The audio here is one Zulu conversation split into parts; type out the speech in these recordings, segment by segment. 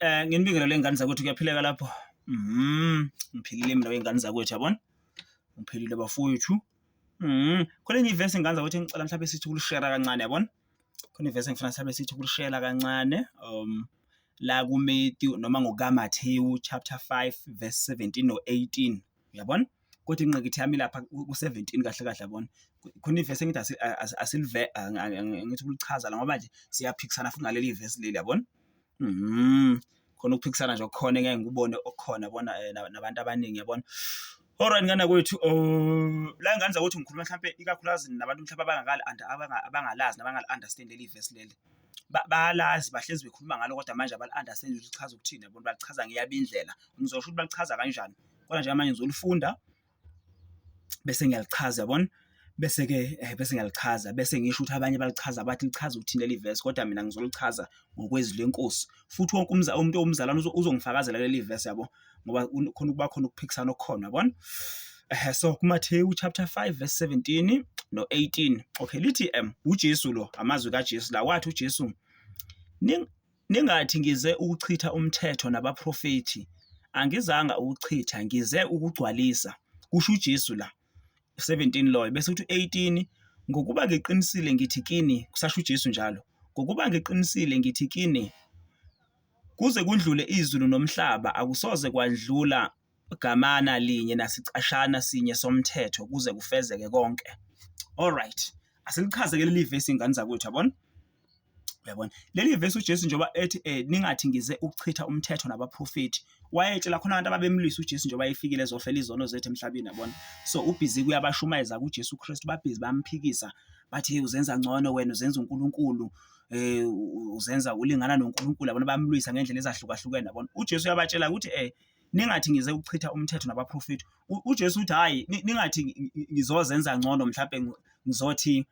Nginibingelele ngane zakwethu kuyaphileka lapho? Ngiphilile mina wey'ngane zakwethu yabona, ngiphilile bafowethu. Khona enye ivesi ngane zakwethu engicela mhlampe sithi ukulishera kancane yabona, khona ivesi engifuna mhlampe sithi ukulishela kancane la kuMatthew noma ngokukaMathewu chapter 5 verse 17 no-18 uyabona? Kodwa ingqikithi yami lapha ku-17 kahle kahle yabona. Khona ivesi engithi asilive ngithi ukulichaza la ngoba nje siyaphikisana futhi ngaleli vesi leli yabona. Khona ukuphikisana nje okukhona engeke ngikubone okukhona yabona nabantu abaningi yabona. Alright ngane yakwethu la ngane zakwethu ngikhuluma mhlampe ikakhulukazi nabantu mhlampe abangakali abangalazi nabangali-understand leli vesi leli. Bayalazi bahlezi bekhuluma ngalo kodwa manje abali-understand ukuthi lichaza ukuthini yabona, balichaza ngeyabo indlela. Ngizosho ukuthi balichaza kanjani kodwa njengamanje ngizolifunda bese ngiyalichaza yabona. Bese-ke bese ngiyalichaza bese ngisho ukuthi abanye balichaza bathi lichaza ukuthini leli vesi kodwa mina ngizolichaza ngokwezwi lenkosi. Futhi wonke umuntu owumzalwane uzongifakazela kuleli vesi yabo ngoba khona ukuba khona ukuphikisana okukhona yabona. So kuMathewu chapter 5 verse 17 no-18. Okay, lithi uJesu lo, amazwi kaJesu la, wathi uJesu, Ningathi ngize ukuchitha umthetho nabaprofethi, angizanga ukuchitha, ngize ukugcwalisa, kusho uJesu la. 17 loyo bese uthi 18 ngokuba ngiqinisile ngithi kini, kusasho uJesu njalo, ngokuba ngiqinisile ngithi kini, kuze kudlule izulu nomhlaba akusoze kwadlula gamana linye nasicashana sinye somthetho kuze kufezeke konke. Alright, asilichaze ke leli vesi ingane zakwethu yabona. Uyabona? Leli vesi uJesu njengoba ethi ningathi ngize ukuchitha umthetho nabaprofethi, wayetshela khona abantu ababemlwisa uJesu njengoba efikile ezofela izono zethu emhlabeni yabona. So ubhizi kuyabashumayeza kuJesu Kristu, babhizi bamphikisa bathi hey uzenza ngcono wena uzenza uNkulunkulu uzenza ulingana noNkulunkulu yabona, bamlwisa ngendlela ezahlukahlukene yabona. UJesu uyabatshela ukuthi ningathi ngize ukuchitha umthetho nabaprofethi. UJesu uthi hhayi ningathi ngizozenza ngcono mhlampe ngizothi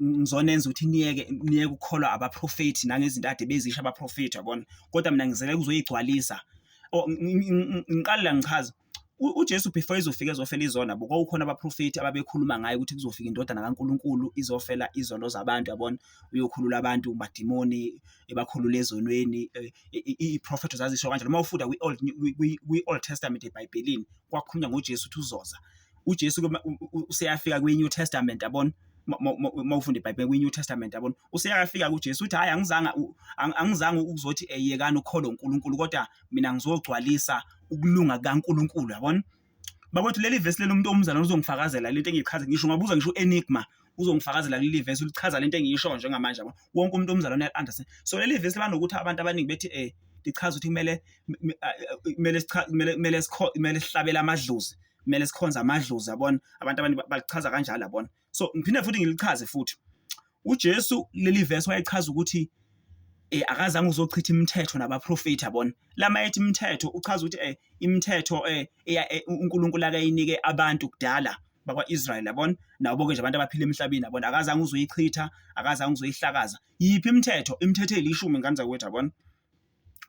ngizonenza ukuthi niyeke niyeke ukukholwa abaprofethi nangezinto ade bezisho abaprofethi yabona, kodwa mina ngizele ukuzoyigcwalisa. Ngiqale la ngichaze, uJesu before ezofika ezofela izono yabo, kwakukhona abaprofethi ababekhuluma ngaye ukuthi kuzofika indodana kaNkulunkulu izofela izono zabantu yabona, uyokhulula abantu kumadimoni, ebakhulule ezonweni, iy'profetho zazisho kanjalo. Uma ufunda kwi-Old kwi-Old Testament eBhayibhelini kwakukhulunywa ngoJesu ukuthi uzoza. uJesu useyafika kwi-New Testament yabona, uma ufunda iBhayibheli kwi-New Testament yabona, useyafika kuJesu uthi hhayi angizange angizange ukuzothi yekani ukukholwa uNkulunkulu kodwa mina ngizogcwalisa ukulunga kukaNkulunkulu yabona. Bakwethu leli vesi leli umuntu omzalwane uzongifakazela lento engiyichaza, ngisho ungabuza ngisho u-Enigma uzongifakazela kuleli vesi ulichaza lento engiyishoyo njengamanje yabo. Wonke umuntu omzalwane uya-understand. So leli vesi banokuthi abantu abaningi bethi lichaza ukuthi kumele kumele kumele kumele sihlabele amadlozi, kumele sikhonze amadlozi yabona, abantu abaningi balichaza kanjalo yabona. So ngiphinde futhi ngilichaze futhi, uJesu leli vesi wayechaza ukuthi akazange uzochitha imithetho nabaprofethi yabona. Lama ethi imithetho uchaza ukuthi imithetho uNkulunkulu akayinike abantu kudala bakwa-Israel yabona, nabo bonke nje abantu abaphila emhlabeni yabona, akazange uzoyichitha, akazange uzoyihlakaza. Yiphi imithetho? Imithetho eyishumi ngane zakwethu yabona.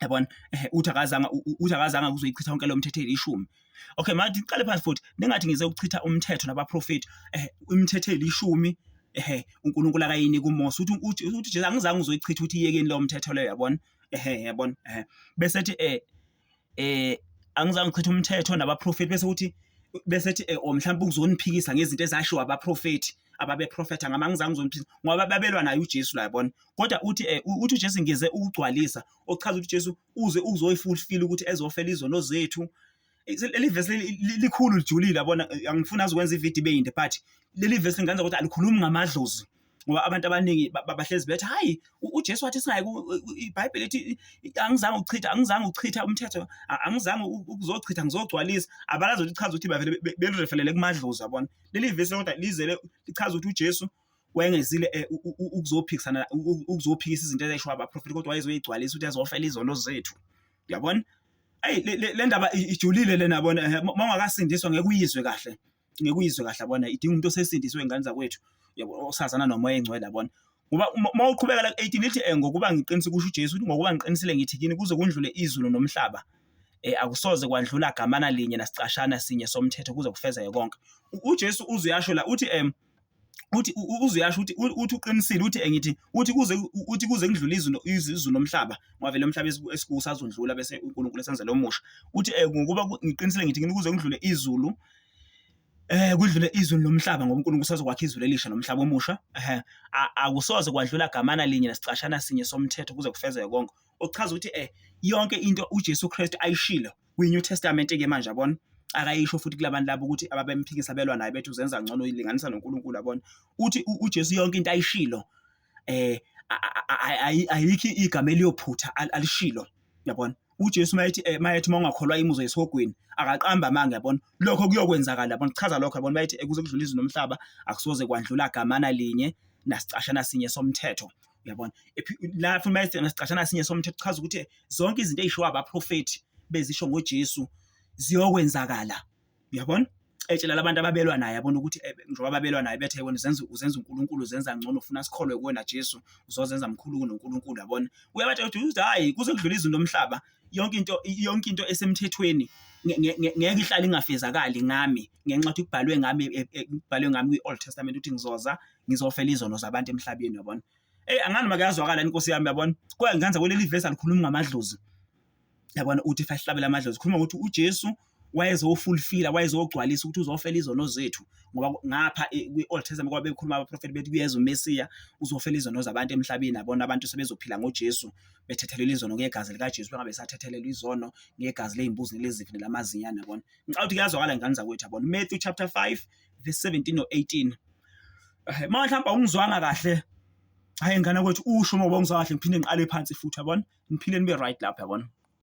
Yabona uthi akazange uthi akazange uzoyichitha yonke leyo mthetho eyishumi. Okay, manje iqale phansi futhi ningathi ngize ukuchitha umthetho nabaprofethi imithetho eyishumi uNkulunkulu akayinika uMose uthi uthi uthi Jesu angizange uzoyichitha uthi iyekeni leyo mthetho leyo yabona yabona bese ethi angizange ngichithe umthetho nabaprofethi bese uthi bese ethi or mhlawumbe ukuzoniphikisa ngezinto ezashiwo abaprofethi ababeprofetha ngama angizange ngizoniphikisa ngoba babelwa naye uJesu la yabona. Kodwa uthi uthi uJesu ngize ukugcwalisa, okuchaza ukuthi uJesu uze uzoyifulfill ukuthi ezofela izono zethu. Leli vesi likhulu lijulile yabona, angifuni azokwenza ividiyo ibe yinde but leli vesi lingenza ukuthi alikhulumi ngamadlozi ngoba abantu abaningi bahlezi bethi hayi uJesu wathi singayi iBhayibheli lithi angizange ukuchitha angizange ukuchitha umthetho angizange ukuzochitha ngizogcwalisa abalazi ukuthi lichaza ukuthi bavele belirefelele kumadlozi yabona. Leli vesi kodwa lizele lichaza ukuthi uJesu wayengezile ukuzophikisana ukuzophikisa izinto ezayishiwo abaprofethi kodwa wayezoyigcwalisa ukuthi ezofela izono zethu uyabona. Eyi le ndaba ijulile lena yabona, uma ungakasindiswa ngeke uyizwe kahle, ngeke uyizwe kahle yabona, idinga umuntu osesindisiwe ngane zakwethu yabo, osazana noMoya oyiNgcwele yabona. Ngoba uma uqhubeka la ku-18 lithi ngokuba ngiqinisile kusho uJesu ukuthi ngokuba ngiqinisile ngithi kini kuze kundlule izulu nomhlaba akusoze kwadlula gamana linye nasicashana sinye somthetho kuze kufezeke konke. UJesu uze uyasho la uthi. Uthi uzuyasho ukuthi uthi uqinisile uthi engithi uthi kuze uthi kuze kudlule izulu izulu nomhlaba ngoba vele umhlaba esikuwo usazondlula bese uNkulunkulu esenzela omusha. Uthi ngokuba ngiqinisile ngithi kini kuze kudlule izulu kudlule izulu nomhlaba ngoba uNkulunkulu usazokwakha izulu elisha nomhlaba omusha. Ehhe akusoze kwadlula gamana linye nesicashana sinye somthetho kuze kufezeke konke. Okuchaza ukuthi yonke into uJesu Kristu ayishilo kwi-New Testament ke manje yabona akayisho futhi kulabantu labo ukuthi ababemphikisa belwa naye bethi uzenza ngcono uyilinganisa noNkulunkulu yabona. Uthi uJesu yonke into ayishilo ayikho igama eliyophutha alishilo yabona. UJesu mayethi mayethi uma ungakholwa imuzwa esihogweni akaqamba amanga yabona. Lokho kuyokwenzakala yabona, kuchaza lokho yabona. Mayethi kuze kudlule izulu nomhlaba akusoze kwandlula gamana linye nasicashana sinye somthetho uyabona. La futhi mayethi nasicashana sinye somthetho kuchaza ukuthi zonke izinto ey'shiwo abaprofethi bezisho ngoJesu ziyokwenzakala uyabona. Etshela labantu ababelwa naye yabona ukuthi njengoba babelwa naye bethe wena uzenza uzenza uNkulunkulu uzenza ngcono ufuna sikholwe kuwena Jesu uzozenza mkhulu kunoNkulunkulu yabona. Uyabatshela ukuthi hayi kuze kudlule izulu nomhlaba yonke into esemthethweni ngeke ihlale ingafezakali ngami ngenxa yokuthi kubhalwe ngami kwi-Old Testament ukuthi ngizoza ngizofela izono zabantu emhlabeni yabona. Eyi angani noma kuyazwakala inkosi yami yabona. Kodwa ngikanza kuleli vesi alikhulumi ngamadlozi yabona, uthi if ahlabela amadlozi khuluma ukuthi uJesu wayezofulfila wayezogcwalisa ukuthi uzofela izono zethu ngoba ngapha kwi-Old Testament kwabe bekhuluma abaprofethi bethi kuyeza uMesiya uzofela izono zabantu emhlabeni yabona. Abantu sebezophila ngoJesu bethethelelwa izono ngegazi likaJesu bengabe sathethelelwa izono ngegazi ley'mbuzi nelezimvu nelamazinyane yabona. Ngicabanga ukuthi kuyazwakala ngane zakwethu yabona. Matthew chapter 5 verse 17 no 18. Uma mhlawumbe awungizwanga kahle, hhayi ngane kwethu, usho uma ungizwa kahle ngiphinde ngiqale phansi futhi yabona, niphinde nibe right lapho yabona.